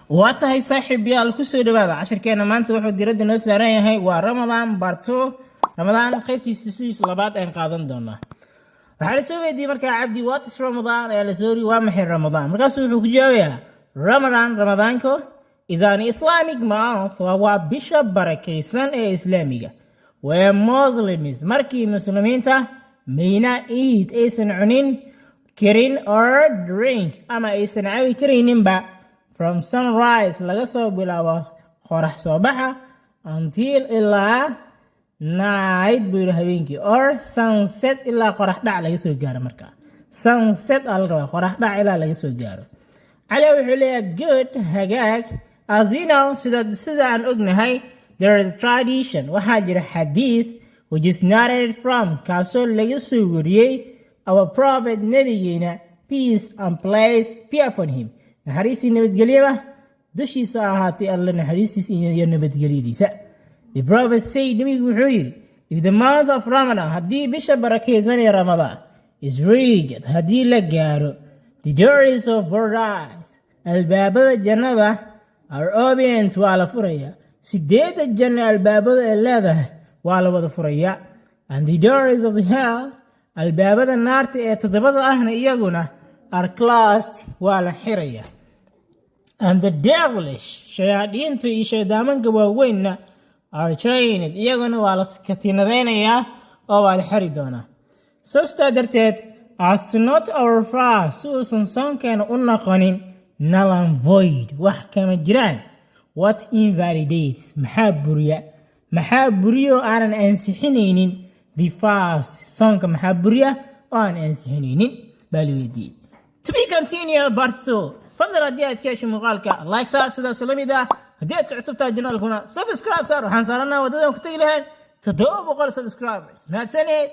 Waa tahay, saaxiibyaal, kusoo dhawaada cashirkeena. Maanta wuxuu diradda noo saaran yahay waa Ramadan part 2, Ramadaan qaybtiisa sidiis labaad ayaan qaadan doonaa. Waxaa lasoo weydiiyey markaa Cabdi, "What is Ramadan?" ayaa lasoo yiri. Waa maxay Ramadaan? Markaasuu wuxuu ku jawaabayaa, "Ramadan, Ramadaanko, is an Islamic month," waa bisha barakaysan ee Islaamiga, "where Muslims," markii Muslimiinta, "may not eat," aysan cunin karin, "or drink," ama aysan cabi karayninba, "from sunrise," laga soo bilaabo qorax soo baxa, "until," ilaa, "night," buu yidhi, habeenkii, "or sunset," ilaa qorax dhac laga soo gaaro. Markaa sunset aa la rabaa, qorax dhac ilaa laga soo gaaro. Cali wuxuu leeyahay, "Good," hagaag. "As we know," sida aan ognahay, "there is a tradition," waxaa jira xadiith, "which is narrated from," kaasoo laga soo wariyey, "our Prophet," nebigeena, "peace and bless be upon him," naxariistii nabadgelyaba dushiisa ahaatay, Alla naxariistiisa iyo nabadgelyadiisa. "The Prophet said," nebigu wuxuu yidhi, "if the month of Ramadan," haddii bisha barakaysan ee Ramadaan, "is reached," haddii la gaaro, "the doors of paradise," albaabada jannada, "are opened," waa la furaya. Sideedda janno albaabada ay leedahay waa la wada furaya. "And the doors of the hell," albaabada naarta ee toddobada ahna iyaguna, "are closed," waa la xiraya. "And the devilish," shayaadiinta iyo shaydaamanka waaweynna, "are chained," iyaguna waa la katiinadaynayaa oo waa la xiri doonaa. So sidaa darteed, "as not our fast," si uusan soonkeena u noqonin, "null and void," wax kama jiraan. "What invalidates," maxaa buriya, maxaa buriya oo aanan ansixinaynin, "the fast," soonka maxaa buriya oo aan ansixinaynin baa la weydiiyey. To be continue part 2. Fadlan, haddii aad ka heshay muuqaalka, like saar. Sidaas la mid ah, haddii aad ku cusub tahay channelkuna, subscribe saar. Waxaan saaranaa waddadan ku tegi lahayn 700 subscribers. Mahadsanid.